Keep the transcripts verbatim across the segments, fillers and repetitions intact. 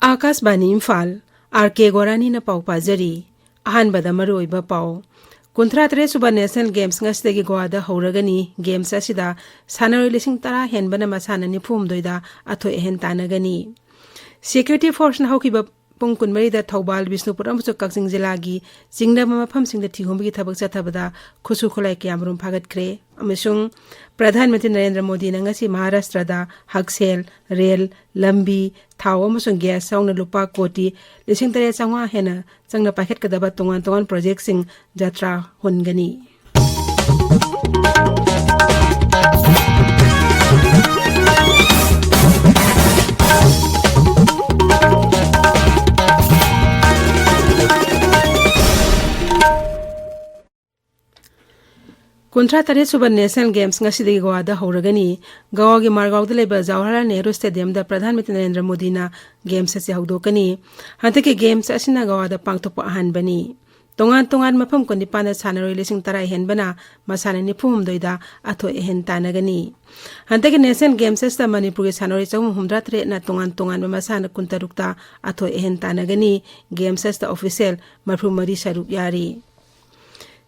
ꯑꯥꯀꯥꯁꯕꯥꯅꯤ Imphal, R ꯀꯦ ꯒꯣꯔꯥꯅꯤꯅ ꯄꯥꯎ ꯄꯥꯖꯔꯤ꯫ ꯑꯍꯥꯟꯕꯗ ꯃꯔꯨꯑꯣꯏꯕ ꯄꯥꯎ꯫ ꯀꯨꯟꯊ꯭ꯔꯥ ꯇꯔꯦꯠ ꯁꯨꯕ ꯅꯦꯁꯅꯦꯜ ꯒꯦꯝꯁ ꯉꯁꯤꯗꯒꯤ ꯒꯣꯋꯥꯗ ꯍꯧꯔꯒꯅꯤ꯫ ꯒꯦꯝꯁ ꯑꯁꯤꯗ ꯁꯥꯟꯅꯔꯣꯏ ꯂꯤꯁꯤꯡ ꯇꯔꯥ ꯍꯦꯟꯕꯅ ꯃꯁꯥꯟꯅ ꯅꯤꯐꯨ ꯍꯨꯝꯗꯣꯏꯗ ꯑꯊꯣꯏ ꯑꯍꯦꯟ ꯇꯥꯟꯅꯒꯅꯤ꯫ ꯁꯦꯀ꯭ꯌꯨꯔꯤꯇꯤ ꯐꯣꯔꯁꯅ ꯍꯧꯈꯤꯕ ꯄꯨꯡ ꯀꯨꯟꯃꯔꯤꯗ ꯊꯧꯕꯥꯜ, ꯕꯤꯁꯅꯨꯄꯨꯔ ꯑꯃꯁꯨꯡ ꯀꯛꯆꯤꯡ ꯖꯤꯂꯥꯒꯤ ꯆꯤꯡꯅꯕ ꯃꯐꯝꯁꯤꯡꯗ ꯊꯤꯍꯨꯝꯕꯒꯤ ꯊꯕꯛ ꯆꯠꯊꯕꯗ ꯈꯨꯠꯁꯨ ꯈꯨꯠꯂꯥꯏ ꯀꯌꯥꯃꯔꯨꯝ ꯐꯥꯒꯠꯈ꯭ꯔꯦ꯫ ꯑꯃꯁꯨꯡ ꯄ꯭ꯔꯙꯥꯟ ꯃꯟꯇ꯭ꯔꯤ ꯅꯔꯦꯟꯗ꯭ꯔ ꯃꯣꯗꯤꯅ ꯉꯁꯤ ꯃꯍꯥꯔꯥꯁꯇ꯭ꯔꯗ ꯍꯛꯁꯦꯜ, ꯔꯦꯜ, ꯂꯝꯕꯤ, ꯊꯥꯎ ꯑꯃꯁꯨꯡ ꯒ꯭ꯌꯥꯁ ꯌꯥꯎꯅ ꯂꯨꯄꯥ ꯀꯣꯇꯤ ꯂꯤꯁꯤꯡ ꯇꯔꯦꯠ ꯆꯥꯝꯃꯉꯥ ꯍꯦꯟꯅ ꯆꯪꯅ ꯄꯥꯏꯈꯠꯀꯗꯕ ꯇꯣꯉꯥꯟ ꯇꯣꯉꯥꯟ ꯄ꯭ꯔꯣꯖꯦꯛꯁꯤꯡ ꯖꯇ꯭ꯔꯥ ꯍꯨꯟꯒꯅꯤ꯫ ꯀꯨꯟꯊ꯭ꯔꯥ ꯇꯔꯦꯠ ꯁꯨꯕ ꯅꯦꯁꯅꯦꯜ ꯒꯦꯝꯁ ꯉꯁꯤꯗꯒꯤ ꯒꯣꯋꯥꯗ ꯍꯧꯔꯒꯅꯤ꯫ ꯒꯣꯋꯥꯒꯤ ꯃꯥꯔꯒꯥꯎꯗ ꯂꯩꯕ ꯖꯋꯥꯍꯔꯂꯥꯜ ꯅꯦꯍꯔꯨ ꯁ꯭ꯇꯦꯗꯤꯌꯝꯗ ꯄ꯭ꯔꯙꯥꯟ ꯃꯟꯇ꯭ꯔꯤ ꯅꯔꯦꯟꯗ꯭ꯔ ꯃꯣꯗꯤꯅ ꯒꯦꯝꯁ ꯑꯁꯤ ꯍꯧꯗꯣꯛꯀꯅꯤ꯫ ꯍꯟꯗꯛꯀꯤ ꯒꯦꯝꯁ ꯑꯁꯤꯅ ꯒꯣꯋꯥꯗ ꯄꯥꯡꯊꯣꯛꯄ ꯑꯍꯥꯟꯕꯅꯤ꯫ ꯇꯣꯉꯥꯟ ꯇꯣꯉꯥꯟꯕ ꯃꯐꯝ ꯀꯨꯟꯅꯤꯄꯥꯟꯗ ꯁꯥꯟꯅꯔꯣꯏ ꯂꯤꯁꯤꯡ ꯇꯔꯥ ꯍꯦꯟꯕꯅ ꯃꯁꯥꯟꯅ ꯅꯤꯐꯨ ꯍꯨꯝꯗꯣꯏꯗ ꯑꯊꯣꯏ ꯑꯍꯦꯟ ꯇꯥꯟꯅꯒꯅꯤ꯫ ꯍꯟꯗꯛꯀꯤ ꯅꯦꯁꯅꯦꯜ ꯒꯦꯝꯁ ꯑꯁꯤꯗ ꯃꯅꯤꯄꯨꯔꯒꯤ ꯁꯥꯟꯅꯔꯣꯏ ꯆꯍꯨꯝ ꯍꯨꯝꯗ꯭ꯔꯥ ꯇꯔꯦꯠꯅ ꯇꯣꯉꯥꯟ ꯇꯣꯉꯥꯟꯕ ꯃꯁꯥꯟꯅ ꯀꯨꯟꯇꯔꯨꯛꯇ ꯑꯊꯣꯏ ꯑꯍꯦꯟ ꯇꯥꯟꯅꯒꯅꯤ꯫ ꯒꯦꯝꯁ ꯑꯁꯤꯗ ꯑꯣꯐꯤꯁꯤꯌꯦꯜ ꯃꯔꯤꯐꯨ ꯃꯔꯤ ꯁꯔꯨꯛ ꯌꯥꯔꯤ꯫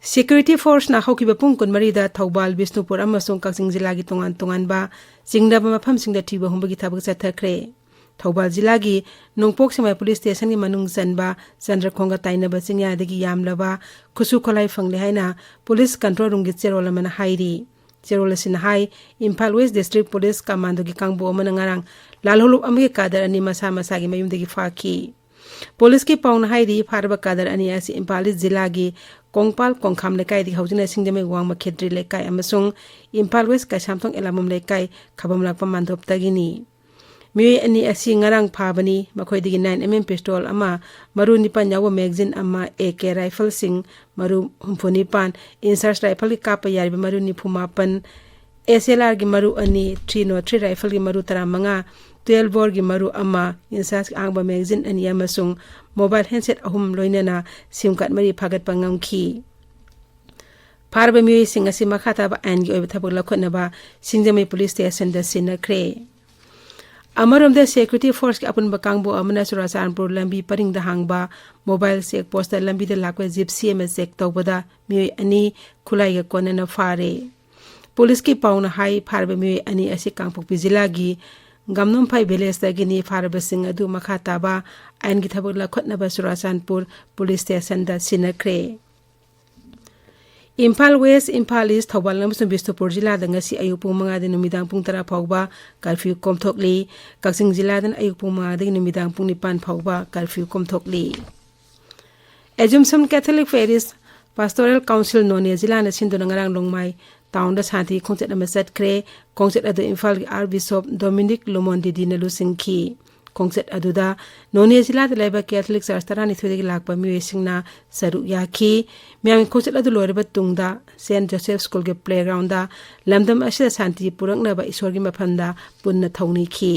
ꯁꯦꯀ꯭ꯌꯨꯔꯤꯇꯤ ꯐꯣꯔꯁꯅ ꯍꯧꯈꯤꯕ ꯄꯨꯡ ꯀꯨꯟꯃꯔꯤꯗ ꯊꯧꯕꯥꯜ, ꯕꯤꯁꯅꯨꯄꯨꯔ ꯑꯃꯁꯨꯡ ꯀꯛꯆꯤꯡ ꯖꯤꯂꯥꯒꯤ ꯇꯣꯉꯥꯟ ꯇꯣꯉꯥꯟꯕ ꯆꯤꯡꯅꯕ ꯃꯐꯝꯁꯤꯡꯗ ꯊꯤꯕ ꯍꯨꯝꯕꯒꯤ ꯊꯕꯛ ꯆꯠꯊꯈ꯭ꯔꯦ꯫ ꯊꯧꯕꯥꯜ ꯖꯤꯂꯥꯒꯤ ꯅꯣꯡꯄꯣꯛ ꯁꯦꯛꯃꯥꯏ ꯄꯨꯂꯤꯁ ꯁ꯭ꯇꯦꯁꯟꯒꯤ ꯃꯅꯨꯡ ꯆꯟꯕ ꯆꯟꯗ꯭ꯔꯈꯣꯡꯒ ꯇꯥꯏꯅꯕ ꯆꯤꯡꯌꯥꯗꯒꯤ ꯌꯥꯝꯂꯕ ꯈꯨꯠꯁꯨ ꯈꯨꯠꯂꯥꯏ ꯐꯪꯂꯦ ꯍꯥꯏꯅ ꯄꯨꯂꯤꯁ ꯀꯟꯇ꯭ꯔꯣꯜ ꯔꯨꯝꯒꯤ ꯆꯦꯔꯣꯜ ꯑꯃꯅ ꯍꯥꯏꯔꯤ꯫ ꯆꯦꯔꯣꯜ ꯑꯁꯤꯅ ꯍꯥꯏ, ꯏꯝꯐꯥꯜ ꯋꯦꯁ ꯗꯤꯁꯇ꯭ꯔꯤꯛ ꯄꯨꯂꯤꯁ ꯀꯃꯥꯟꯗꯣꯒꯤ ꯀꯥꯡꯕꯨ ꯑꯃꯅ ꯉꯔꯥꯡ ꯂꯥꯜꯍꯧꯂꯨꯞ ꯑꯃꯒꯤ ꯀꯥꯗꯔ ꯑꯅꯤ ꯃꯁꯥ ꯃꯁꯥꯒꯤ ꯃꯌꯨꯝꯗꯒꯤ ꯐꯥꯈꯤ꯫ ꯄꯨꯂꯤꯁꯀꯤ ꯄꯥꯎꯅ ꯍꯥꯏꯔꯤ, ꯐꯥꯔꯕ ꯀꯥꯗꯔ ꯑꯅꯤ ꯑꯁꯤ ꯏꯝꯐꯥꯜ ꯏꯁ ꯖꯤꯂꯥꯒꯤ ꯀꯣꯡꯄꯥꯜ ꯀꯣꯡꯈꯥꯝ ꯂꯩꯀꯥꯏꯗꯒꯤ ꯍꯧꯗꯨꯅ ꯁꯤꯡꯖꯃꯩ ꯋꯥꯡꯃ ꯈꯦꯇ꯭ꯔꯤ ꯂꯩꯀꯥꯏ ꯑꯃꯁꯨꯡ ꯏꯝꯐꯥꯜ ꯋꯦꯁ ꯀꯩꯁꯥꯝꯊꯣꯡ ꯑꯦꯂꯥꯡꯕꯝ ꯂꯩꯀꯥꯏ ꯈꯕꯝ ꯂꯥꯛꯄ ꯃꯥꯟꯗꯣꯞꯇꯒꯤꯅꯤ꯫ ꯃꯤꯑꯣꯏ ꯑꯅꯤ ꯑꯁꯤ ꯉꯔꯥꯡ ꯐꯥꯕꯅꯤ꯫ ꯃꯈꯣꯏꯗꯒꯤ ꯅꯥꯏꯟ ꯑꯦꯝ ꯑꯦꯝ ꯄꯤꯁꯇꯣꯜ ꯑꯃ, ꯃꯔꯨ ꯅꯤꯄꯥꯟ ꯌꯥꯎꯕ ꯃꯦꯒꯥꯖꯤꯟ ꯑꯃ, ꯑꯦ ꯀꯦ ꯔꯥꯏꯐꯜꯁꯤꯡ ꯃꯔꯨ ꯍꯨꯝꯐꯨ ꯅꯤꯄꯥꯟ, ꯏꯟꯆꯥꯔꯖ ꯔꯥꯏꯐꯜꯒꯤ ꯀꯥꯞꯄ ꯌꯥꯔꯤꯕ ꯃꯔꯨ ꯅꯤꯐꯨ ꯃꯥꯄꯟ, ꯑꯦꯁ ꯑꯦꯜ ꯑꯥꯔꯒꯤ ꯃꯔꯨ ꯑꯅꯤ, ꯊ꯭ꯔꯤ ꯅꯣꯠ ꯊ꯭ꯔꯤ ꯔꯥꯏꯐꯜꯒꯤ ꯃꯔꯨ ꯇꯔꯥꯃꯉꯥ, ꯇ꯭ꯋꯦꯜꯐ ꯕꯣꯔꯒꯤ ꯃꯔꯨ ꯑꯃ, ꯏꯟꯆꯥꯔꯖ ꯑꯍꯥꯡꯕ ꯃꯦꯒꯥꯖꯤꯟ ꯑꯅꯤ ꯑꯃꯁꯨꯡ ꯃꯣꯕꯥꯏꯜ ꯍꯦꯟꯁꯦꯠ ꯑꯍꯨꯝ ꯂꯣꯏꯅꯅ ꯁꯤꯝ ꯀꯥꯔꯗ ꯃꯔꯤ ꯐꯥꯒꯠꯄ ꯉꯝꯈꯤ꯫ ꯐꯥꯔꯕ ꯃꯤꯑꯣꯏꯁꯤꯡ ꯑꯁꯤ ꯃꯈꯥ ꯇꯥꯕ ꯑꯥꯏꯟꯒꯤ ꯑꯣꯏꯕ ꯊꯕꯛ ꯂꯧꯈꯠꯅꯕ ꯁꯤꯡꯖꯃꯩ ꯄꯨꯂꯤꯁ ꯁ꯭ꯇꯦꯁꯟꯗ ꯁꯤꯟꯅꯈ꯭ꯔꯦ꯫ ꯑꯃꯔꯣꯝꯗ, ꯁꯦꯀ꯭ꯌꯨꯔꯤꯇꯤ ꯐꯣꯔꯁꯀꯤ ꯑꯄꯨꯟꯕ ꯀꯥꯡꯕꯨ ꯑꯃꯅ ꯆꯨꯔꯥꯆꯥꯟꯄꯨꯔ ꯂꯝꯕꯤ ꯄꯔꯤꯡꯗ ꯍꯥꯡꯕ ꯃꯣꯕꯥꯏꯜ ꯆꯦꯛ ꯄꯣꯁꯇ ꯂꯝꯕꯤꯗ ꯂꯥꯛꯄ ꯖꯤꯞꯁꯤ ꯑꯃ ꯆꯦꯛ ꯇꯧꯕꯗ ꯃꯤꯑꯣꯏ ꯑꯅꯤ ꯈꯨꯠꯂꯥꯏꯒ ꯀꯣꯟꯅꯅ ꯐꯥꯔꯦ꯫ ꯄꯨꯂꯤꯁꯀꯤ ꯄꯥꯎꯅ ꯍꯥꯏ, ꯐꯥꯔꯕ ꯃꯤꯑꯣꯏ ꯑꯅꯤ ꯑꯁꯤ ꯀꯥꯡꯄꯣꯛꯄꯤ ꯖꯤꯂꯥꯒꯤ ꯒꯝꯅꯨꯝꯐꯥꯏ ꯚꯤꯂꯦꯖꯇꯒꯤꯅꯤ꯫ ꯐꯥꯔꯕꯁꯤꯡ ꯑꯗꯨ ꯃꯈꯥ ꯇꯥꯕ ꯑꯥꯏꯟꯒꯤ ꯊꯕꯛ ꯂꯧꯈꯠꯅꯕ ꯆꯨꯔꯥꯆꯥꯟꯄꯨꯔ ꯄꯨꯂꯤꯁ ꯁ꯭ꯇꯦꯁꯟꯗ ꯁꯤꯟꯅꯈ꯭ꯔꯦ꯫ ꯏꯝꯐꯥꯜ ꯋꯦꯁ, ꯏꯝꯐꯥꯜ ꯏꯁ, ꯊꯧꯕꯥꯜ ꯑꯃꯁꯨꯡ ꯕꯤꯁꯅꯨꯄꯨꯔ ꯖꯤꯂꯥꯗ ꯉꯁꯤ ꯑꯌꯨꯛ ꯄꯨꯡ ꯃꯉꯥꯗꯒꯤ ꯅꯨꯃꯤꯗꯥꯡ ꯄꯨꯡ ꯇꯔꯥ ꯐꯥꯎꯕ ꯀꯔꯐ꯭ꯌꯨ ꯀꯣꯝꯊꯣꯛꯂꯤ꯫ ꯀꯛꯆꯤꯡ ꯖꯤꯂꯥꯗꯅ ꯑꯌꯨꯛ ꯄꯨꯡ ꯃꯉꯥꯗꯒꯤ ꯅꯨꯃꯤꯗꯥꯡ ꯄꯨꯡ ꯅꯤꯄꯥꯟ ꯐꯥꯎꯕ curfew ꯀꯣꯝꯊꯣꯛꯂꯤ꯫ Assumption Catholic Paris ꯄꯥꯁꯇꯣꯔꯦꯜ council ꯅꯣꯅꯦ ꯖꯤꯂꯥꯅ ꯁꯤꯟꯗꯨꯅ ꯉꯔꯥꯡ ꯂꯣꯡꯃꯥꯏ ꯇꯥꯎꯟꯗ ꯁꯥꯟꯇꯤ ꯈꯣꯡꯆꯠ ꯑꯃ ꯆꯠꯈ꯭ꯔꯦ꯫ ꯈꯣꯡꯆꯠ ꯑꯗꯨ ꯏꯝꯐꯥꯜꯒꯤ ꯑꯥꯔꯛ ꯕꯤꯁꯣꯞ ꯗꯣꯃꯤꯅꯤꯛ ꯂꯨꯃꯣꯟꯗꯤꯗꯤꯅ ꯂꯨꯆꯤꯡꯈꯤ꯫ ꯈꯣꯡꯆꯠ ꯑꯗꯨꯗ ꯅꯣꯅꯦ ꯖꯤꯂꯥꯗ ꯂꯩꯕ ꯀꯦꯊꯣꯂꯤꯛ ꯆꯔꯆ ꯇꯔꯥꯅꯤꯊꯣꯏꯗꯒꯤ ꯂꯥꯛꯄ ꯃꯤꯑꯣꯏꯁꯤꯡꯅ ꯁꯔꯨꯛ ꯌꯥꯈꯤ꯫ ꯃꯤꯌꯥꯝꯒꯤ ꯈꯣꯡꯆꯠ ꯑꯗꯨ ꯂꯣꯏꯔꯕ ꯇꯨꯡꯗ ꯁꯦꯟꯠ ꯖꯣꯁꯦꯐ ꯁ꯭ꯀꯨꯜꯒꯤ ꯄ꯭ꯂꯦꯒ꯭ꯔꯥꯎꯟꯗ ꯂꯝꯗꯝ ꯑꯁꯤꯗ ꯁꯥꯟꯇꯤ ꯄꯨꯔꯛꯅꯕ ꯏꯁꯣꯔꯒꯤ ꯃꯐꯝꯗ ꯄꯨꯟꯅ ꯊꯧꯅꯤꯈꯤ꯫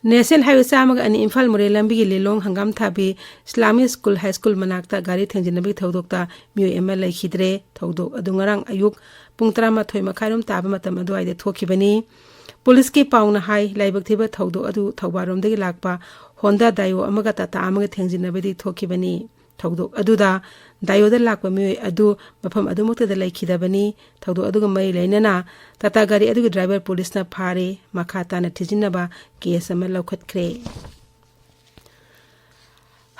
ꯅꯦꯁꯅꯦꯜ ꯍꯥꯏꯋꯦ ꯆꯥꯝꯃꯒ ꯑꯅꯤ ꯏꯝꯐꯥꯜ ꯃꯣꯔꯦ ꯂꯝꯕꯤꯒꯤ ꯂꯤꯂꯣꯡ ꯍꯪꯒꯥꯝ ꯊꯥꯕꯤ ꯏꯁꯂꯥꯃꯤꯛ ꯁ꯭ꯀꯨꯜ ꯍꯥꯏ ꯁ꯭ꯀꯨꯜ ꯃꯅꯥꯛꯇ ꯒꯥꯔꯤ ꯊꯦꯡꯖꯤꯟꯅꯕꯒꯤ ꯊꯧꯗꯣꯛꯇ ꯃꯤꯑꯣꯏ ꯑꯃ ꯂꯩꯈꯤꯗ꯭ꯔꯦ꯫ ꯊꯧꯗꯣꯛ ꯑꯗꯨ ꯉꯔꯥꯡ ꯑꯌꯨꯛ ꯄꯨꯡ ꯇꯔꯥꯃꯥꯊꯣꯏ ꯃꯈꯥꯏꯔꯣꯝ ꯇꯥꯕ ꯃꯇꯝ ꯑꯗꯨꯋꯥꯏꯗ ꯊꯣꯛꯈꯤꯕꯅꯤ꯫ ꯄꯨꯂꯤꯁꯀꯤ ꯄꯥꯎꯅ ꯍꯥꯏ, ꯂꯥꯏꯕꯛ ꯊꯤꯕ ꯊꯧꯗꯣꯛ ꯑꯗꯨ ꯊꯧꯕꯥꯜꯔꯣꯝꯗꯒꯤ ꯂꯥꯛꯄ ꯍꯣꯟꯗꯥ ꯗꯥꯏꯑꯣ ꯑꯃꯒ ꯇꯥꯇꯥ ꯑꯃꯒ ꯊꯦꯡꯖꯤꯟꯅꯕꯗꯒꯤ ꯊꯣꯛꯈꯤꯕꯅꯤ꯫ ꯊꯧꯗꯣꯛ ꯑꯗꯨꯗ ꯗꯥꯏꯑꯣꯗ ꯂꯥꯛꯄ ꯃꯤꯑꯣꯏ ꯑꯗꯨ ꯃꯐꯝ ꯑꯗꯨꯃꯛꯇꯗ ꯂꯩꯈꯤꯗꯕꯅꯤ꯫ ꯊꯧꯗꯣꯛ ꯑꯗꯨꯒ ꯃꯔꯤ ꯂꯩꯅꯅ ꯇꯥꯇꯥ ꯒꯥꯔꯤ ꯑꯗꯨꯒꯤ ꯗ꯭ꯔꯥꯏꯚꯔ ꯄꯨꯂꯤꯁꯅ ꯐꯥꯔꯦ꯫ ꯃꯈꯥ ꯇꯥꯅ ꯊꯤꯖꯤꯟꯅꯕ ꯀꯦꯁ ꯑꯃ ꯂꯧꯈꯠꯈ꯭ꯔꯦ꯫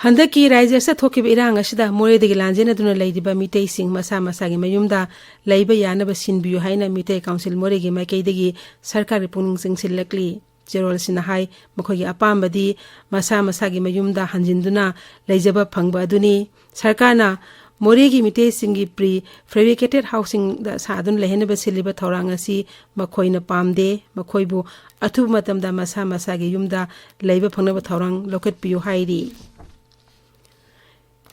ꯍꯟꯗꯛꯀꯤ ꯔꯥꯏꯖ꯭ꯌ ꯑꯁꯤꯗ ꯊꯣꯛꯈꯤꯕ ꯏꯔꯥꯡ ꯑꯁꯤꯗ ꯃꯣꯔꯦꯗꯒꯤ ꯂꯥꯟꯖꯦꯟꯅꯗꯨꯅ ꯂꯩꯔꯤꯕ ꯃꯤꯇꯩꯁꯤꯡ ꯃꯁꯥ ꯃꯁꯥꯒꯤ ꯃꯌꯨꯝꯗ ꯂꯩꯕ ꯌꯥꯅꯕ ꯁꯤꯟꯕꯤꯌꯨ ꯍꯥꯏꯅ ꯃꯤꯇꯩ ꯀꯥꯎꯟꯁꯤꯜ ꯃꯣꯔꯦꯒꯤ ꯃꯥꯏꯀꯩꯗꯒꯤ ꯁꯔꯀꯥꯔꯒꯤ ꯄꯨꯛꯅꯤꯡ ꯆꯤꯡꯁꯤꯜꯂꯛꯂꯤ꯫ ꯆꯦꯔꯣꯜꯁꯤꯅ ꯍꯥꯏ, ꯃꯈꯣꯏꯒꯤ ꯑꯄꯥꯝꯕꯗꯤ ꯃꯁꯥ ꯃꯁꯥꯒꯤ ꯃꯌꯨꯝꯗ ꯍꯟꯖꯤꯟꯗꯨꯅ ꯂꯩꯖꯕ ꯐꯪꯕ ꯑꯗꯨꯅꯤ꯫ ꯁꯔꯀꯥꯔꯅ ꯃꯣꯔꯦꯒꯤ ꯃꯤꯇꯩꯁꯤꯡꯒꯤ ꯄ꯭ꯔꯤ ꯐꯦꯕ꯭ꯔꯤꯀꯦꯇꯦꯠ ꯍꯥꯎꯁꯤꯡꯗ ꯁꯥꯗꯨꯅ ꯂꯩꯍꯟꯅꯕ ꯁꯤꯜꯂꯤꯕ ꯊꯧꯔꯥꯡ ꯑꯁꯤ ꯃꯈꯣꯏꯅ ꯄꯥꯝꯗꯦ꯫ ꯃꯈꯣꯏꯕꯨ ꯑꯊꯨꯕ ꯃꯇꯝꯗ ꯃꯁꯥ ꯃꯁꯥꯒꯤ ꯌꯨꯝꯗ ꯂꯩꯕ ꯐꯪꯅꯕ ꯊꯧꯔꯥꯡ ꯂꯧꯈꯠꯄꯤꯌꯨ ꯍꯥꯏꯔꯤ꯫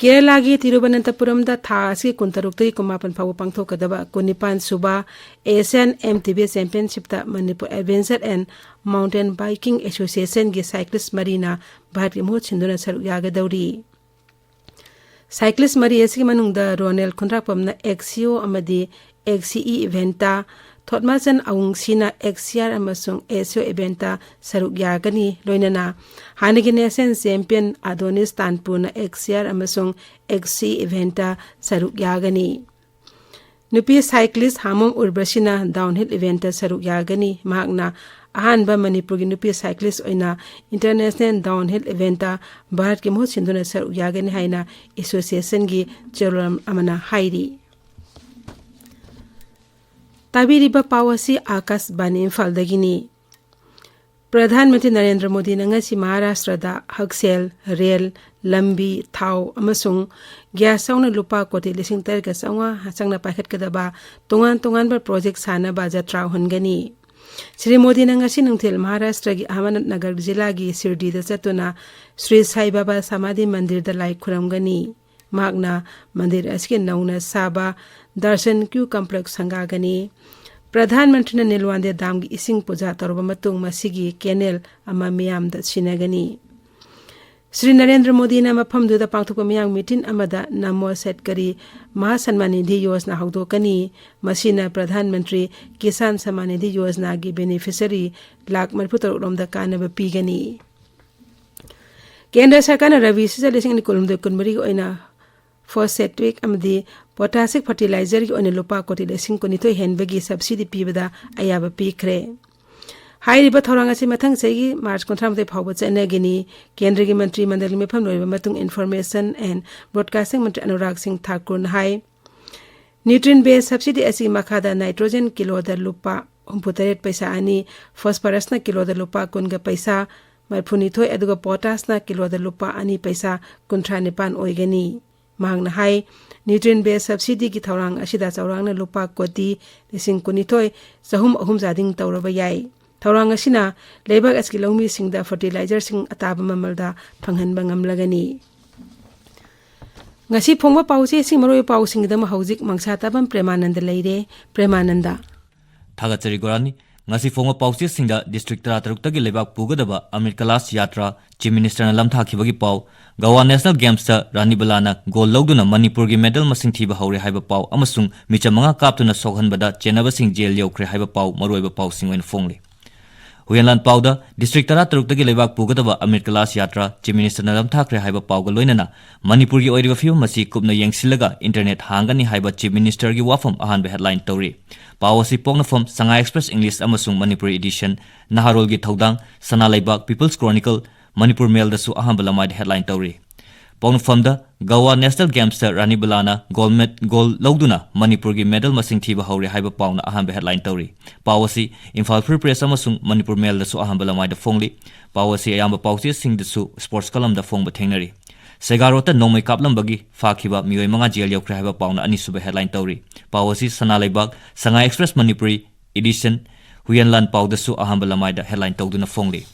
ꯀꯦꯔꯂꯥꯒꯤ ꯇꯤꯔꯨꯕꯅꯟꯇꯄꯨꯔꯝꯗ ꯊꯥ ꯑꯁꯤꯒꯤ ꯀꯨꯟꯇꯔꯨꯛꯇꯒꯤ ꯀꯨꯟꯃꯥꯄꯟ ꯐꯥꯎꯕ ꯄꯥꯡꯊꯣꯛꯀꯗꯕ ꯀꯨꯟꯅꯤꯄꯥꯟ ꯁꯨꯕ ꯑꯦꯁꯤꯌꯥꯟ ꯑꯦꯝ ꯇꯤ ꯚꯤ ꯆꯦꯝꯄꯤꯌꯟꯁꯤꯞꯇ Manipur adventure and mountain biking ꯑꯦꯁꯣꯁꯤꯌꯦꯁꯟꯒꯤ ꯁꯥꯏꯀ꯭ꯂꯤꯁ ꯃꯔꯤꯅ ꯚꯥꯔꯠꯀꯤ ꯃꯍꯨꯠ ꯁꯤꯟꯗꯨꯅ ꯁꯔꯨꯛ ꯌꯥꯒꯗꯧꯔꯤ꯫ ꯁꯥꯏꯀ꯭ꯂꯤꯁ ꯃꯔꯤ ꯑꯁꯤꯒꯤ ꯃꯅꯨꯡꯗ ꯔꯣꯅꯦꯜ ꯈꯨꯟꯗ꯭ꯔꯥꯛꯄꯝꯅ ꯑꯦꯛꯁꯤꯑꯣ ꯑꯃꯗꯤ ꯑꯦꯛꯁꯤꯏ ꯏꯚꯦꯟꯇꯥ, ꯊꯣꯠꯃꯥꯆꯟ ꯑꯋꯨꯡꯁꯤꯅ ꯑꯦꯛꯁ ꯁꯤ ꯑꯥꯔ ꯑꯃꯁꯨꯡ ꯑꯦꯁ ꯁꯤ ꯑꯣ ꯏꯚꯦꯟꯠꯇ ꯁꯔꯨꯛ ꯌꯥꯒꯅꯤ꯫ ꯂꯣꯏꯅꯅ ꯍꯥꯟꯅꯒꯤ ꯅꯦꯁꯅꯦꯜ ꯆꯦꯝꯄꯤꯌꯟ ꯑꯗꯣꯅꯤꯁ ꯇꯥꯟꯄꯨꯅ ꯑꯦꯛꯁ ꯁꯤ ꯑꯥꯔ ꯑꯃꯁꯨꯡ ꯑꯦꯛꯁ ꯁꯤ ꯏꯚꯦꯟꯠꯇ ꯁꯔꯨꯛ ꯌꯥꯒꯅꯤ꯫ ꯅꯨꯄꯤ ꯁꯥꯏꯀ꯭ꯂꯤꯁ ꯍꯥꯃꯣꯝ ꯎꯔꯕꯁꯤꯅ ꯗꯥꯎꯟꯍꯤꯜ ꯏꯚꯦꯟꯠꯇ ꯁꯔꯨꯛ ꯌꯥꯒꯅꯤ꯫ ꯃꯍꯥꯛꯅ ꯑꯍꯥꯟꯕ ꯃꯅꯤꯄꯨꯔꯒꯤ ꯅꯨꯄꯤ ꯁꯥꯏꯀ꯭ꯂꯤꯁ ꯑꯣꯏꯅ ꯏꯟꯇꯔꯅꯦꯁꯅꯦꯜ ꯗꯥꯎꯟꯍꯤꯜ ꯏꯚꯦꯟꯠꯇ ꯚꯥꯔꯠꯀꯤ ꯃꯍꯨꯠ ꯁꯤꯟꯗꯨꯅ ꯁꯔꯨꯛ ꯌꯥꯒꯅꯤ ꯍꯥꯏꯅ ꯑꯦꯁꯣꯁꯤꯌꯦꯁꯟꯒꯤ ꯆꯦꯌꯔꯃꯦꯟ ꯑꯃꯅ ꯍꯥꯏꯔꯤ꯫ ꯇꯥꯕꯤꯔꯤꯕ ꯄꯥꯎ ꯑꯁꯤ ꯑꯥꯀꯥꯁꯕꯥꯅꯤ ꯏꯝꯐꯥꯜꯗꯒꯤꯅꯤ꯫ ꯄ꯭ꯔꯙꯥꯟ ꯃꯟꯇ꯭ꯔꯤ ꯅꯔꯦꯟꯗ꯭ꯔ ꯃꯣꯗꯤꯅ ꯉꯁꯤ ꯃꯍꯥꯔꯥꯁꯇ꯭ꯔꯗ ꯍꯛꯁꯦꯜ, ꯔꯦꯜ, ꯂꯝꯕꯤ, ꯊꯥꯎ ꯑꯃꯁꯨꯡ ꯒ꯭ꯌꯥꯁ ꯌꯥꯎꯅ ꯂꯨꯄꯥ ꯀꯣꯇꯤ ꯂꯤꯁꯤꯡ ꯇꯔꯦꯠꯀ ꯆꯥꯝꯃꯉꯥ ꯆꯪꯅ ꯄꯥꯏꯈꯠꯀꯗꯕ ꯇꯣꯉꯥꯟ ꯇꯣꯉꯥꯟꯕ ꯄ꯭ꯔꯣꯖꯦꯛ ꯁꯥꯅꯕ ꯖꯇ꯭ꯔꯥ ꯍꯨꯟꯒꯅꯤ꯫ ꯁ꯭ꯔꯤ ꯃꯣꯗꯤꯅ ꯉꯁꯤ ꯅꯨꯡꯊꯤꯜ ꯃꯍꯥꯔꯥꯁꯇ꯭ꯔꯒꯤ ꯑꯍꯃꯗꯅꯒꯔ ꯖꯤꯂꯥꯒꯤ ꯁꯤꯔꯗꯤꯗ ꯆꯠꯇꯨꯅ ꯁ꯭ꯔꯤ ꯁꯥꯏ ꯕꯥꯕꯥ ꯁꯃꯥꯙꯤ ꯃꯟꯗꯤꯔꯗ ꯂꯥꯏ ꯈꯨꯔꯨꯝꯒꯅꯤ꯫ ꯃꯍꯥꯛꯅ ꯃꯟꯗꯤꯔ ꯑꯁꯤꯒꯤ ꯅꯧꯅ ꯁꯥꯕ ꯗꯔꯁꯟ ꯀ꯭ꯌꯨ ꯀꯝꯄ꯭ꯂꯦꯛꯁ ꯁꯪꯒꯥꯒꯅꯤ꯫ ꯄ꯭ꯔꯙꯥꯟ ꯃꯟꯇ꯭ꯔꯤꯅ ꯅꯤꯜꯋꯥꯟꯗꯦ ꯗꯥꯝꯒꯤ ꯏꯁꯤꯡ ꯄꯨꯖꯥ ꯇꯧꯔꯕ ꯃꯇꯨꯡ ꯃꯁꯤꯒꯤ ꯀꯦꯅꯦꯜ ꯑꯃ ꯃꯤꯌꯥꯝꯗ ꯁꯤꯟꯅꯒꯅꯤ꯫ ꯁ꯭ꯔꯤ ꯅꯔꯦꯟꯗ꯭ꯔ ꯃꯣꯗꯤꯅ ꯃꯐꯝꯗꯨꯗ ꯄꯥꯡꯊꯣꯛꯄ ꯃꯤꯌꯥꯝ ꯃꯤꯇꯤꯟ ꯑꯃꯗ ꯅꯃꯣ ꯁꯦꯠꯀꯔꯤ ꯃꯍꯥꯁꯟꯃꯥꯟ ꯅꯤꯙꯤ ꯌꯣꯖꯅꯥ ꯍꯧꯗꯣꯛꯀꯅꯤ꯫ ꯃꯁꯤꯅ ꯄ꯭ꯔꯙꯥꯟ ꯃꯟꯇ꯭ꯔꯤ ꯀꯤꯁꯥꯟ ꯁꯃꯥꯟ ꯅꯤꯙꯤ ꯌꯣꯖꯅꯥꯒꯤ ꯕꯦꯅꯤꯐꯤꯁꯔꯤ ꯂꯥꯈ ꯃꯔꯤꯐꯨ ꯇꯔꯨꯛ ꯔꯣꯝꯗ ꯀꯥꯟꯅꯕ ꯄꯤꯒꯅꯤ꯫ ꯀꯦꯟꯗ꯭ꯔ ꯁꯔꯀꯥꯔꯅ ꯔꯕꯤ ꯁꯤꯖꯟ ꯂꯤꯁꯤꯡ ꯑꯅꯤ ꯀꯨꯟꯍꯨꯝꯗꯣꯏ ꯀꯨꯟꯃꯔꯤꯒꯤ ꯑꯣꯏꯅ ꯐꯣꯁꯦꯇ꯭ꯔꯤꯛ ꯑꯃꯗꯤ ꯄꯣꯇꯥꯁꯤꯛ ꯐꯔꯇꯤꯂꯥꯏꯖꯔꯒꯤ ꯑꯣꯏꯅ ꯂꯨꯄꯥ ꯀꯣꯇꯤ ꯂꯤꯁꯤꯡ ꯀꯨꯟꯅꯤꯊꯣꯏ ꯍꯦꯟꯕꯒꯤ ꯁꯕꯁꯤꯗꯤ ꯄꯤꯕꯗ ꯑꯌꯥꯕ ꯄꯤꯈ꯭ꯔꯦ꯫ ꯍꯥꯏꯔꯤꯕ ꯊꯧꯔꯥꯡ ꯑꯁꯤ ꯃꯊꯪ ꯆꯍꯤꯒꯤ ꯃꯥꯔꯆ ꯀꯨꯟꯊ꯭ꯔꯥꯃꯥꯊꯣꯏ ꯐꯥꯎꯕ ꯆꯠꯅꯒꯅꯤ꯫ ꯀꯦꯟꯗ꯭ꯔꯒꯤ ꯃꯟꯇ꯭ꯔꯤ ꯃꯟꯗꯜꯒꯤ ꯃꯤꯐꯝ ꯂꯣꯏꯔꯕ ꯃꯇꯨꯡ ꯏꯟꯐꯣꯔꯃꯦꯁꯟ ꯑꯦꯟ ꯕ꯭ꯔꯣꯗꯀꯥꯁꯇꯤꯡ ꯃꯟꯇ꯭ꯔꯤ ꯑꯅꯨꯔꯥꯒ ꯁꯤꯡ ꯊꯥꯀꯨꯔꯅ ꯍꯥꯏ, ꯅ꯭ꯌꯨꯇ꯭ꯔꯤꯟ ꯕꯦꯁ ꯁꯕꯁꯤꯗꯤ ꯑꯁꯤꯒꯤ ꯃꯈꯥꯗ ꯅꯥꯏꯇ꯭ꯔꯣꯖꯦꯟ ꯀꯤꯂꯣꯗ ꯂꯨꯄꯥ ꯍꯨꯝꯐꯨꯇꯔꯦꯠ ꯄꯩꯁꯥ ꯑꯅꯤ, ꯐꯣꯁꯐꯔꯁꯅ ꯀꯤꯂꯣꯗ ꯂꯨꯄꯥ ꯀꯨꯟꯒ ꯄꯩꯁꯥ ꯃꯔꯤꯐꯨꯅꯤꯊꯣꯏ, ꯑꯗꯨꯒ ꯄꯣꯇꯥꯁꯅ ꯀꯤꯂꯣꯗ ꯂꯨꯄꯥ ꯑꯅꯤ ꯄꯩꯁꯥ ꯀꯨꯟꯊ꯭ꯔꯥ ꯅꯤꯄꯥꯟ ꯑꯣꯏꯒꯅꯤ꯫ ꯃꯍꯥꯛꯅ ꯍꯥꯏ, ꯅ꯭ꯌꯨꯇ꯭ꯔꯤꯟ ꯕꯦꯁ ꯁꯕꯁꯤꯗꯤꯒꯤ ꯊꯧꯔꯥꯡ ꯑꯁꯤꯗ ꯆꯥꯎꯔꯥꯛꯅ ꯂꯨꯄꯥ ꯀꯣꯇꯤ ꯂꯤꯁꯤꯡ ꯀꯨꯟꯅꯤꯊꯣꯏ ꯆꯍꯨꯝ ꯑꯍꯨꯝ ꯆꯥꯗꯤꯡ ꯇꯧꯔꯕ ꯌꯥꯏ꯫ ꯊꯧꯔꯥꯡ ꯑꯁꯤꯅ ꯂꯩꯕꯥꯛ ꯑꯁꯤꯒꯤ ꯂꯧꯃꯤꯁꯤꯡꯗ ꯐꯔꯇꯤꯂꯥꯏꯖꯔꯁꯤꯡ ꯑꯇꯥꯕ ꯃꯃꯜꯗ ꯐꯪꯍꯟꯕ ꯉꯝꯂꯒꯅꯤ꯫ ꯉꯁꯤ ꯐꯣꯡꯕ ꯄꯥꯎꯆꯦꯁꯤꯡ ꯃꯔꯨꯑꯣꯏꯕ ꯄꯥꯎꯁꯤꯡꯒꯤꯗꯃꯛ ꯍꯧꯖꯤꯛ ꯃꯪꯁꯥ ꯇꯥꯕꯝ ꯄ꯭ꯔꯦꯃꯥꯅꯟꯗ ꯂꯩꯔꯦ꯫ ꯄ꯭ꯔꯦꯃꯥꯅꯟꯗ꯫ ꯊꯥꯒꯠꯆꯔꯤ ꯒꯣꯔꯥꯅꯤ꯫ ꯉꯁꯤ ꯐꯣꯡꯕ ꯄꯥꯎꯆꯦꯁꯤꯡꯗ ꯗꯤꯁꯇ꯭ꯔꯤꯛ ꯇꯔꯥꯇꯔꯨꯛꯇꯒꯤ ꯂꯩꯕꯥꯛ ꯄꯨꯒꯗꯕ ꯑꯃꯤꯔ ꯀꯂꯥꯁ ꯌꯥꯇ꯭ꯔꯥ Chief Ministerꯅ ꯂꯝꯊꯥꯈꯤꯕꯒꯤ ꯄꯥꯎ, ꯒꯋꯥ National Gamesꯇ ꯔꯥꯅꯤ ꯕꯂꯥꯅ gold ꯂꯧꯗꯨꯅ ꯃꯅꯤꯄꯨꯔꯒꯤ medal ꯃꯁꯤꯡ ꯊꯤꯕ ꯍꯧꯔꯦ ꯍꯥꯏꯕ ꯄꯥꯎ ꯑꯃꯁꯨꯡ ꯃꯤꯆꯝ ꯃꯉꯥ ꯀꯥꯞꯇꯨꯅ ꯁꯣꯛꯍꯟꯕꯗ ꯆꯦꯟꯅꯕꯁꯤꯡ ꯖꯦꯜ ꯌꯧꯈ꯭ꯔꯦ ꯍꯥꯏꯕ ꯄꯥꯎ ꯃꯔꯨꯑꯣꯏꯕ ꯄꯥꯎꯁꯤꯡ ꯑꯣꯏꯅ ꯐꯣꯡꯂꯤ꯫ ꯍꯨꯌꯦꯟꯂꯥꯟ ꯄꯥꯎꯗ ꯗꯤꯁꯇ꯭ꯔꯤꯛ ꯇꯔꯥꯇꯔꯨꯛꯇꯒꯤ ꯂꯩꯕꯥꯛ ꯄꯨꯒꯗꯕ ꯑꯃꯤꯔ ꯀꯂꯥꯁ ꯌꯥꯇ꯭ꯔꯥ Chief Ministerꯅ ꯂꯝꯊꯥꯈ꯭ꯔꯦ ꯍꯥꯏꯕ ꯄꯥꯎꯒ ꯂꯣꯏꯅꯅ ꯃꯅꯤꯄꯨꯔꯒꯤ ꯑꯣꯏꯔꯤꯕ ꯐꯤꯕꯝ ꯑꯁꯤ ꯀꯨꯞꯅ ꯌꯦꯡꯁꯤꯜꯂꯒ internet ꯍꯥꯡꯒꯅꯤ ꯍꯥꯏꯕ Chief Ministerꯒꯤ ꯋꯥꯐꯝ ꯑꯍꯥꯟꯕ headline ꯇꯧꯔꯤ꯫ ꯄꯥꯎ ꯑꯁꯤ ꯄꯣꯛꯅꯐꯝ ꯁꯉꯥꯏ Express English ꯑꯃꯁꯨꯡ ꯃꯅꯤꯄꯨꯔꯤ edition, ꯅꯍꯥꯔꯣꯜꯒꯤ ꯊꯧꯗꯥꯡ, ꯁꯅꯥ ꯂꯩꯕꯥꯛ, People's Chronicle, ꯃꯅꯤꯄꯨꯔ ꯃꯦꯜꯗꯁꯨ ꯑꯍꯥꯟꯕ ꯂꯃꯥꯏꯗ headline ꯇꯧꯔꯤ꯫ ꯄꯣꯛꯅꯐꯝꯗ ꯒꯋꯥ National Gamesꯇ ꯔꯥꯅꯤ ꯕꯂꯥꯅ gold med-, gold ꯂꯧꯗꯨꯅ ꯃꯅꯤꯄꯨꯔꯒꯤ medal ꯃꯁꯤꯡ ꯊꯤꯕ ꯍꯧꯔꯦ ꯍꯥꯏꯕ ꯄꯥꯎꯅ ꯑꯍꯥꯟꯕ headline ꯇꯧꯔꯤ꯫ ꯄꯥꯎ ꯑꯁꯤ ꯏꯝꯐꯥꯜ Free Press ꯑꯃꯁꯨꯡ ꯃꯅꯤꯄꯨꯔ ꯃꯦꯜꯗꯁꯨ ꯑꯍꯥꯟꯕ ꯂꯃꯥꯏꯗ ꯐꯣꯡꯂꯤ꯫ ꯄꯥꯎ ꯑꯁꯤ ꯑꯌꯥꯝꯕ ꯄꯥꯎꯆꯦꯁꯤꯡꯗꯁꯨ sports columnꯗ ꯐꯣꯡꯕ ꯊꯦꯡꯅꯔꯤ꯫ ꯁꯦꯒꯥ ꯔꯣꯗꯇ ꯅꯣꯡꯃꯩ ꯀꯥꯞꯂꯝꯕꯒꯤ ꯐꯥꯈꯤꯕ ꯃꯤꯑꯣꯏ ꯃꯉꯥ ꯖꯦꯜ ꯌꯧꯈ꯭ꯔꯦ ꯍꯥꯏꯕ ꯄꯥꯎꯅ ꯑꯅꯤꯁꯨꯕ headline ꯇꯧꯔꯤ꯫ ꯄꯥꯎ ꯑꯁꯤ ꯁꯅꯥ ꯂꯩꯕꯥꯛ, ꯁꯉꯥꯏ Express ꯃꯅꯤꯄꯨꯔꯤ edition, ꯍꯨꯌꯦꯟꯂꯥꯟ ꯄꯥꯎꯗꯁꯨ ꯑꯍꯥꯟꯕ ꯂꯃꯥꯏꯗ headline ꯇꯧꯗꯨꯅ ꯐꯣꯡꯂꯤ꯫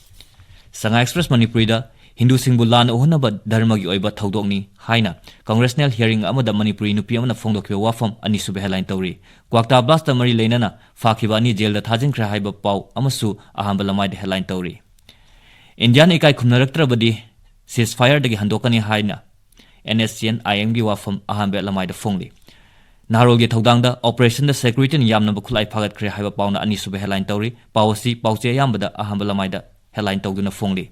ꯁꯉꯥꯏ Express ꯃꯅꯤꯄꯨꯔꯤꯗ ꯍꯤꯟꯗꯨꯁꯤꯡꯕꯨ ꯂꯥꯟꯅ ꯎꯍꯟꯅꯕ ꯙꯔꯃꯒꯤ ꯑꯣꯏꯕ ꯊꯧꯗꯣꯛꯅꯤ ꯍꯥꯏꯅ congressional hearing ꯑꯃꯗ ꯃꯅꯤꯄꯨꯔꯤ ꯅꯨꯄꯤ ꯑꯃꯅ ꯐꯣꯡꯗꯣꯛꯈꯤꯕ ꯋꯥꯐꯝ ꯑꯅꯤꯁꯨꯕ headline ꯇꯧꯔꯤ꯫ ꯀ꯭ꯋꯥꯛꯇꯥ blastꯇ ꯃꯔꯤ ꯂꯩꯅꯅ ꯐꯥꯈꯤꯕ ꯑꯅꯤ ꯖꯦꯜꯗ ꯊꯥꯖꯤꯟꯈ꯭ꯔꯦ ꯍꯥꯏꯕ ꯄꯥꯎ ꯑꯃꯁꯨ ꯑꯍꯥꯟꯕ ꯂꯃꯥꯏꯗ headline ꯇꯧꯔꯤ꯫ ꯏꯟꯗꯤꯌꯥꯅ ꯏꯀꯥꯏ ꯈꯨꯝꯅꯔꯛꯇ꯭ꯔꯕꯗꯤ ceasefireꯗꯒꯤ ꯍꯟꯗꯣꯛꯀꯅꯤ ꯍꯥꯏꯅ NSCN-IMꯒꯤ ꯋꯥꯐꯝ ꯑꯍꯥꯟꯕ ꯂꯃꯥꯏꯗ ꯐꯣꯡꯂꯤ꯫ ꯅꯍꯥꯔꯣꯜꯒꯤ ꯊꯧꯗꯥꯡꯗ operationꯗ securityꯅ ꯌꯥꯝꯅꯕ ꯈꯨꯠꯂꯥꯏ ꯐꯥꯒꯠꯈ꯭ꯔꯦ ꯍꯥꯏꯕ ꯄꯥꯎꯅ ꯑꯅꯤꯁꯨꯕ headline ꯇꯧꯔꯤ꯫ ꯄꯥꯎ ꯑꯁꯤ ꯄꯥꯎꯆꯦ ꯑꯌꯥꯝꯕꯗ ꯑꯍꯥꯟꯕ ꯂꯃꯥꯏꯗ headline ꯇꯧꯗꯨꯅ ꯐꯣꯡꯂꯤ꯫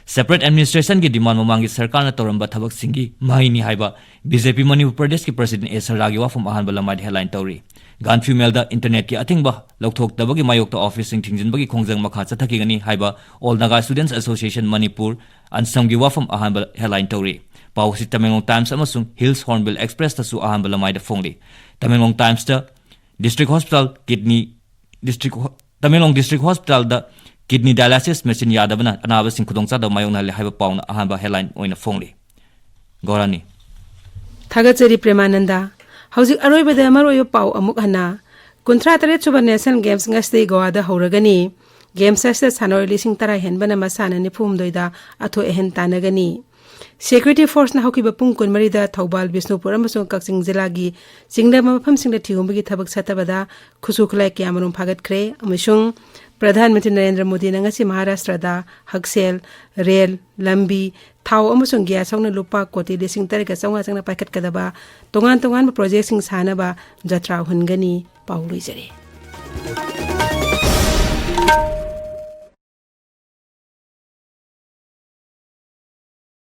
Separate administrationꯒꯤ demand ꯃꯃꯥꯡꯒꯤ ꯁꯔꯀꯥꯔꯅ ꯇꯧꯔꯝꯕ ꯊꯕꯛꯁꯤꯡꯒꯤ ꯃꯍꯩꯅꯤ ꯍꯥꯏꯕ BJP ꯃꯅꯤꯄꯨꯔ ꯄ꯭ꯔꯗꯦꯁꯀꯤ president ꯑꯦ ꯁꯔꯗꯥꯒꯤ ꯋꯥꯐꯝ ꯑꯍꯥꯟꯕ ꯂꯃꯥꯏꯗ headline ꯇꯧꯔꯤ꯫ ꯒꯥꯟꯐꯤ ꯃꯦꯜꯗ internetꯀꯤ ꯑꯊꯤꯡꯕ ꯂꯧꯊꯣꯛꯇꯕꯒꯤ ꯃꯥꯌꯣꯛꯇ officeꯁꯤꯡ ꯊꯤꯡꯖꯤꯟꯕꯒꯤ ꯈꯣꯡꯖꯪ ꯃꯈꯥ ꯆꯠꯊꯈꯤꯒꯅꯤ ꯍꯥꯏꯕ All Naga Students Association Manipur, ꯑꯟꯁꯝꯒꯤ ꯋꯥꯐꯝ ꯑꯍꯥꯟꯕ headline ꯇꯧꯔꯤ꯫ ꯄꯥꯎ ꯑꯁꯤ ꯇꯃꯦꯡꯂꯣꯡ Times ꯑꯃꯁꯨꯡ Hills Hornbill Expressꯇꯁꯨ ꯑꯍꯥꯟꯕ ꯂꯃꯥꯏꯗ ꯐꯣꯡꯂꯤ꯫ Tamenglong Timesꯇ district hospital kidney, district ho-, Tamenglong district hospitalꯗ kidney dialysis machine ꯌꯥꯗꯕꯅ ꯑꯅꯥꯕꯁꯤꯡ ꯈꯨꯗꯣꯡꯆꯥꯗꯕ ꯃꯥꯌꯣꯛꯅꯍꯜꯂꯦ ꯍꯥꯏꯕ ꯄꯥꯎꯅ ꯑꯍꯥꯟꯕ headline ꯑꯣꯏꯅ ꯐꯣꯡꯂꯤ꯫ ꯒꯧꯔꯥꯅꯤ꯫ ꯊꯥꯒꯠꯆꯔꯤ ꯄ꯭ꯔꯦꯃꯥꯅꯟꯗ꯫ ꯍꯧꯖꯤꯛ ꯑꯔꯣꯏꯕꯗ ꯃꯔꯨꯑꯣꯏꯕ ꯄꯥꯎ ꯑꯃꯨꯛ ꯍꯟꯅ꯫ ꯀꯨꯟꯊ꯭ꯔꯥ ꯇꯔꯦꯠ ꯁꯨꯕ National Games ꯉꯁꯤꯗꯩ ꯒꯣꯋꯥꯗ ꯍꯧꯔꯒꯅꯤ꯫ Games ꯑꯁꯤꯗ ꯁꯥꯟꯅꯔꯣꯏ ꯂꯤꯁꯤꯡ ꯇꯔꯥ ꯍꯦꯟꯕꯅ ꯃꯁꯥꯟꯅ ꯅꯤꯐꯨ ꯍꯨꯝꯗꯣꯏꯗ ꯑꯊꯣꯏ ꯑꯍꯦꯟ ꯇꯥꯟꯅꯒꯅꯤ꯫ ꯁꯦꯀ꯭ꯌꯨꯔꯤꯇꯤ ꯐꯣꯔꯁꯅ ꯍꯧꯈꯤꯕ ꯄꯨꯡ ꯀꯨꯟꯃꯔꯤꯗ ꯊꯧꯕꯥꯜ, ꯕꯤꯁꯅꯨꯄꯨꯔ ꯑꯃꯁꯨꯡ ꯀꯛꯆꯤꯡ ꯖꯤꯂꯥꯒꯤ ꯆꯤꯡꯗꯝ ꯃꯐꯝꯁꯤꯡꯗ ꯊꯤꯒꯣꯝꯕꯒꯤ ꯊꯕꯛ ꯆꯠꯊꯕꯗ ꯈꯨꯠꯁꯨ ꯈꯨꯠꯂꯥꯏ ꯀꯌꯥꯃꯔꯨꯝ ꯐꯥꯒꯠꯈ꯭ꯔꯦ ꯑꯃꯁꯨꯡ ꯄ꯭ꯔꯙꯥꯟ ꯃꯟꯇ꯭ꯔꯤ ꯅꯔꯦꯟꯗ꯭ꯔ ꯃꯣꯗꯤꯅ ꯉꯁꯤ ꯃꯍꯥꯔꯥꯁꯇ꯭ꯔꯗ ꯍꯛꯁꯦꯜ, ꯔꯦꯜ, ꯂꯝꯕꯤ, ꯊꯥꯎ ꯑꯃꯁꯨꯡ ꯒ꯭ꯌꯥꯁ ꯌꯥꯎꯅ ꯂꯨꯄꯥ ꯀꯣꯇꯤ ꯂꯤꯁꯤꯡ ꯇꯔꯦꯠꯀ ꯆꯥꯝꯃꯉꯥ ꯆꯪꯅ ꯄꯥꯏꯈꯠꯀꯗꯕ ꯇꯣꯉꯥꯟ ꯇꯣꯉꯥꯟꯕ ꯄ꯭ꯔꯣꯖꯦꯛꯁꯤꯡ ꯁꯥꯅꯕ ꯖꯇ꯭ꯔꯥ ꯍꯨꯟꯒꯅꯤ꯫ ꯄꯥꯎ ꯂꯣꯏꯖꯔꯦ꯫